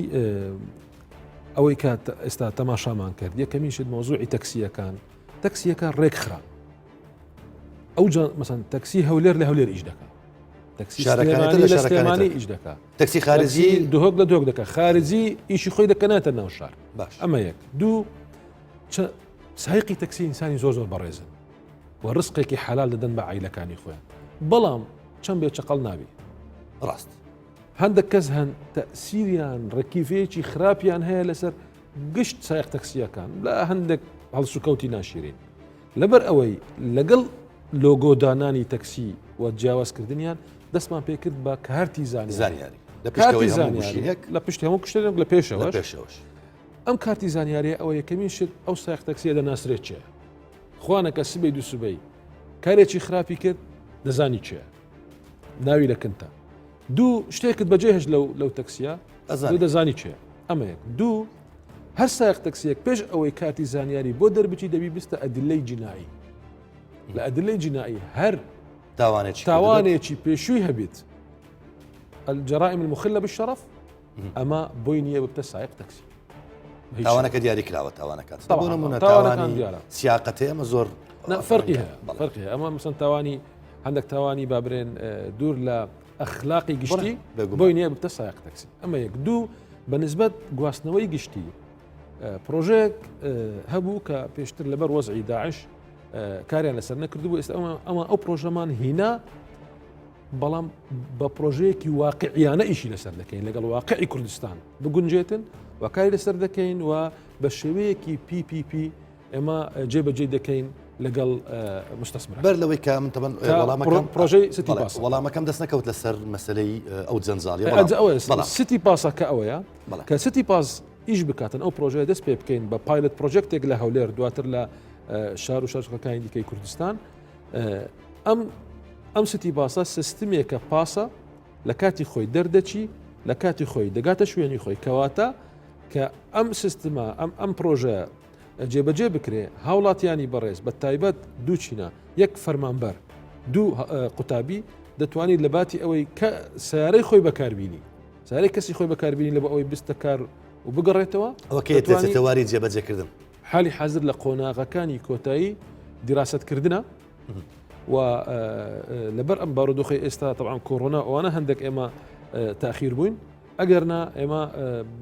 ئەوەی کە ئێستا تەماشامان کرد یەکەمین شت مەوزوعی تەکسیەکان تەکسیەکە ڕێکخرا ئەو مەسەن تەکسی هەولێر لە هەولێر ئیش دەکات تەکسی لە سلێمانی ئیش دەکات تەکسی خارجی دهۆک لە دهۆک دەکات خارجی ئیشی خۆی دەکەناتە ناو شار باش ئەمە یەک دوو سایقی تەکسی ئینسانی زۆر زۆر بەڕێزن و ڕسقێکی حەلال دەدەن بە عیلەکانی خۆیان بەڵام چەند بێ چەقەڵ نابی. ڕاست. هەندێک کەس هەن تەئسیریان ڕکیفەیەکی خراپیان هەیە لەسەر. گشت سایق تەکسیەکان لە هەندێک هەڵسوکەوتی ناشیرین لەبەر ئەوەی لەگەڵ لۆگۆ دانانی تەکسی و جیاوازکردنیان دەستمان پێکرد بە کارتی زانیاری لە پشتەوەی زانیاری لە پشت هەموو کوشتێک لە پێشەوە پێشەوەش ئەم کارتی زانیاریە ئەوە یەکەمین شت ئەو سایق تەکسیە دەناسرێت چێ خوانەکە سبەی دوو سبەی کارێکی خراپی کرد دەزانی چێ ناوی لە کنتە دوو شتێکت بەجێ هێشت لەو لەو تەکسیە دەزانی چێ ئەمە یەک دوو هەر سایق تەکسیەک پێش ئەوەی کارتی زانیاری بۆ دەربچی دەبی بستە ئەدلەی جینایی لە ئەدلەی جینایی هەر تاوانێکی پێشووی هەبێت الجرائم المخلة بالشرف ئەمە بۆی نییە ببتە سایق تەکسی تاوانەکە دیاری کراوە تاوانەکە تاوانی سیاقەتێ ئەمە زۆر فەرقی هەیە فەرقی ئەمە مەسەن تاوانی هەندێک تاوانی بابرێن دوور لە ئەخلاقی گشتی بۆی نییە ببتە سایق تەکسی ئەمە یەک دوو بە نسبەت گواستنەوەی گشتی پرۆژەیەک هەبوو کە پێشتر لەبەر وەزعی داعش کاریان لەسەر نەکردبوو ئێستا ئەمە ئەو پرۆژەمان هینا بەڵام بە پرۆژەیەکی واقعیانە ئیشی لەسەر دەکەین لەگەڵ واقعی کوردستان بگونجێتن و کاری لەسەر دەکەین و بە شێوەیەکی PPP ئێمە جێبەجێ دەکەین لەگەڵ مستەسمر بەر لەوەی کە من تەبەن وەڵامەکەم پرۆژەی city bus وەڵامەکەم دەست نەکەوت لەسەر مەسلەی ئەو جەنجاڵی بەڵام city bus ەکە ئەوەیە کە city bus ئیش بکاتن ئەو پرۆژەیە دەست پێ بکەین بە pilot project ێک لە هەولێر دواتر لە شار و شارۆچکەکانی دیکەی کوردستان ئەم ئەم city bus ە سیستمێکە پاسە لە کاتی خۆی دەردەچی لە کاتی خۆی دەگاتە شوێنی خۆی کەواتە کە ئەم سیستمە ئەم ئەم پرۆژە جێبەجێ بکرێ هاوڵاتیانی بەڕێز بە تایبەت دوو چینە یەک فەرمانبەر دوو قوتابی دەتوانیت لە باتی ئەوەی کە سیارەی خۆی بەکاربیینی سارەی کەسی خۆی بەکاربیینی لە بۆ ئەوەی بستە کار و بگەڕێتەوە ئەوە کەێتەواری جێبەجێکردن حالی حازر لە قۆناغەکانی کۆتایی دیراستکردە و لەبەر ئەم بارودۆخی ئێستا طبعا کۆرۆنا ئەوانە هەندێک ئێمە تاخیر بووین ئەگەر نا ئێمە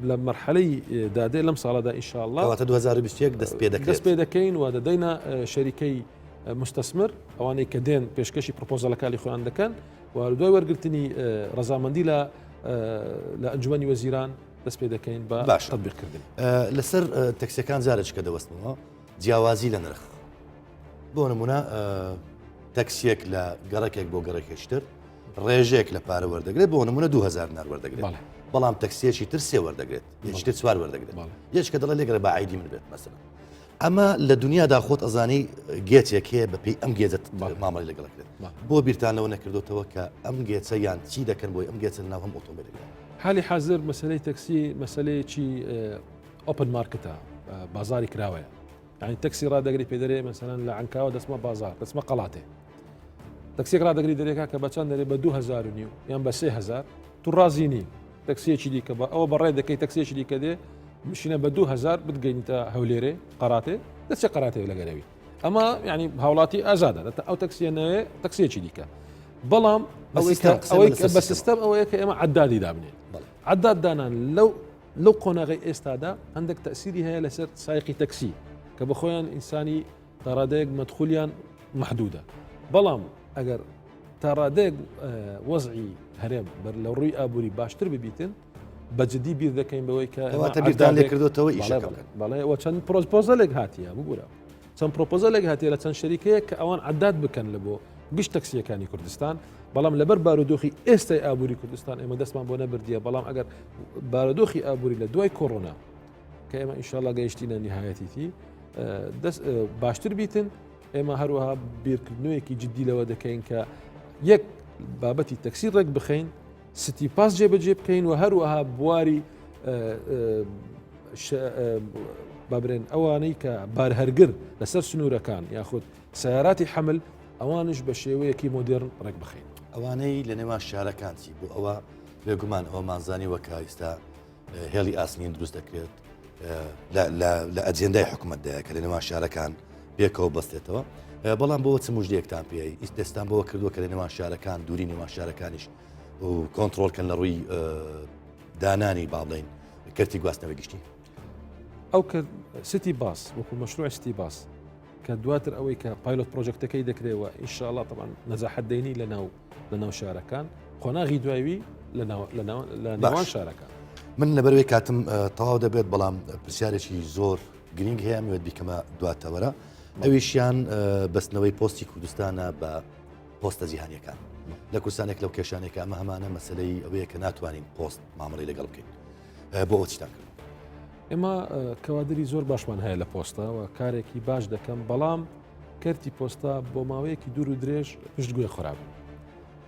لە مەرحەلەی دادێ لەم ساڵەدا ئینشاءاللە کەواتە 2021 دەست پێ دەکرێت دەست پێ دەکەین و دەدەینە شەریکەی مستەسمر ئەوانەی کە دێن پێشکەشی پرۆپۆزەلەکانی خۆیان دەکەن و دوای وەرگرتنی ڕەزامەندی لە لە ئەنجومەنی وەزیران دەست پێ دەکەین بە باش تەطبیقکردن لەسەر تەکسیەکان جارێککە دەوەستمەوە جیاوازی لە نرخ بۆ نمونە تەکسیەک لە گەڕەکێک بۆ گەڕەکێکی تر ڕێژەیەک لە پارە وەردەگرێت بۆ نمونە 2000 دینار وەردەگرێت بەڵام تەکسیەکی تر سێ وەردەگرێت یەکی تر چوار وەردەگرێت یەک کە دەڵێ لێگەڕێ با عیدی من بێت مەسەلەن ئەمە لە دنیادا خۆت ئەزانی گێچێک هەیە بەپێی ئەم گێجەت مامەڵی لەگەڵ کرێت بۆ بیرتان لەوە نەکردوتەوە کە ئەم گێچە یان چی دەکەن بۆی ئەم گێچە ناو هەم ئۆتۆمبیلەکە حالی حاضر مەسلەی تەکسی مەسلەیەکی open market ە بازاری کراوەیە یانی تەکسی ڕادەگری پێ دەرێ مەسەلەن لە عەنکاوە دەچمە بازار دەچمە قەڵاتێ تەکسێک ڕادەگری دەرێکا کە بە چەند دەرێ بە 2000 و نیو یان بە 3000 تو ڕازی نی تەکسیەکی دیکە بە ئەوە بەڕێ دەکەی تەکسیەکی دیکە دێ مشینە بە 2000 بتگەینیتە هەولێرێ قەراتێ دەچێ قەراتێ لەگەرەوی ئەمە یعنی هاوڵاتی ئازادە دەتە ئەو تەکسیە نەوێ تەکسیەکی دیکە بەڵام ئەوەی بە سیستەم ئەوەیە کە ئێمە عدادی دابنێن عداد دانان لەو لەو قۆناغەی ئێستادا هەندێک تەسیری هەیە لەسەر سایقی تەکسی کە بە خۆیان ئینسانی تاڕادەیەک مەدخولیان محدودە بەڵام ئەگەر تاڕادەیەک وەزعی هەرێم بەر لە ڕووی ئابووری باشتر ببیتن بە جدی بیر دەکەین بەوەی کە بیرتان لێکردوتەوە ئیشەکە بەڵێ وە چەند پرۆپۆزەلێک هاتیە ببورە چەند پرۆپۆزەلێک هاتیە لە چەند شەریکەیەک کە ئەوان عداد بکەن لە بۆ گشت تەکسیەکانی کوردستان بەڵام لەبەر بارودۆخی ئێستای ئابووری کوردستان ئێمە دەستمان بۆ نەبردیە بەڵام ئەگەر بارودۆخی ئابووری لە دوای کۆرۆنا کە ئێمە ئینشاءاللە گەیشتینە نهایەتیتی دەست باشتر بیتن ئێمە هەروەها بیرکردنەوەیەکی جددی لەوە دەکەین کە یەک بابەتی تەکسی ڕێک بخەین city bus جێبەجێ بکەین و هەروەها بواری بابرێن ئەوانەی کە بارهەرگر لەسەر سنوورەکان یاخود سیاراتی حمل ئەوانش بە شێوەیەکی مۆدێرن ڕێک بخەین. ئەوانەی لە نێوان شارەکان چی بۆ ئەوە بێگومان ئەوەمان زانیوە کە ئیستا هێڵی ئاسنین دروست دەکرێت لە ئەجێندای حکوومەتدایە کە لە نێوان شارەکان پێکەوە بەستێتەوە بەڵام بۆ چ مژدەیەکتان پێی ئیست دەستان بەوە کردووە کە لە نێوان شارەکان دووری نێوان شارەکانیش و کۆنتترۆلکەن لە ڕووی دانانی با بڵین کەرتی گواستنەوەی گشتی ئەو کە city bus وەکو مەشروع city bus کە دواتر ئەوەی کە pilot project ەکەی دەکرێەوە ئینشاءاللە طبعا نەزاحەت دەینی لە ناو لە ناو شارەکان قۆناغی دوایوی لە نێوان شارەکان. من لەبەروی کاتم تەواو دەبێت بەڵام پرسیارێکی زۆر گرنگ هەیە ئەمەوێت بیکەمە دواتەوەرە ئەویشیان بەستنەوەی پۆستی کوردستانە بە پۆستە جیهانیەکان لە کوردستانێک لەو کێشانێکە ئەمە هەمانە مەسلەی ئەوەیە کە ناتوانین پۆست مامەڵی لەگەڵ بکەین بۆ ئەوە چیتان کرد؟ ئێمە کەوادری زۆر باشمان هەیە لە پۆستە و کارێکی باش دەکەم بەڵام کەرتی پۆستە بۆ ماوەیەکی دوور و درێژ پشتگوێ خراب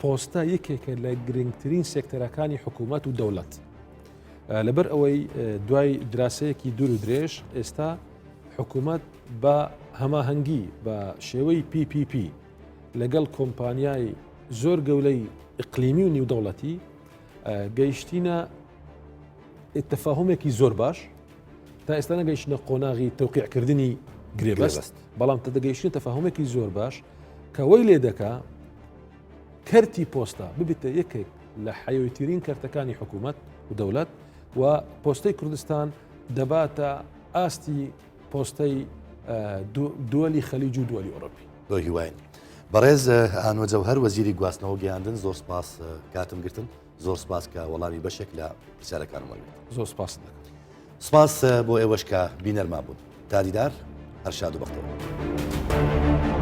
پۆستە یەکێکە لە گرنگترین سێکتەرەکانی حکوومەت و دەوڵەت لەبەر ئەوەی دوای دراسەیەکی دوور و درێژ ئێستا حکوومەت بە هەماهەنگی بە شێوەی PPP لەگەڵ کۆمپانیای زۆر گەورەی ئیقلیمی و نیودەوڵەتی گەیشتینە تەفاهمێکی زۆر باش تا ئێستا نەگەیشتە قۆناغی تەوقیعکردنی گرێبەست بەڵام تە دەگەیشتە تەفاهمێکی زۆر باش کە وەی لێ دەکا کەرتی پۆستە ببێتە یەکێک لە حەیویترین کەرتەکانی حکوومەت و دەولەت و پۆستەی کوردستان دەباتە ئاستی پۆستەی دووەلی خەلیج و دووەلی ئۆڕۆپی. بەو هیواین. بەڕێز ئانۆ جەوهەر وەزیری گواستنەوە گەیاندن زۆر سپاس کاتم گرتن زۆر سپاس کە وەڵامی بەشێک لە پرسیارەکانم وەرگرت. زۆر سپاست دەکەم. سپاس بۆ ئێوەش کە بینەرمان بوون. تا دیدار هەر شاد و بەختەوەر.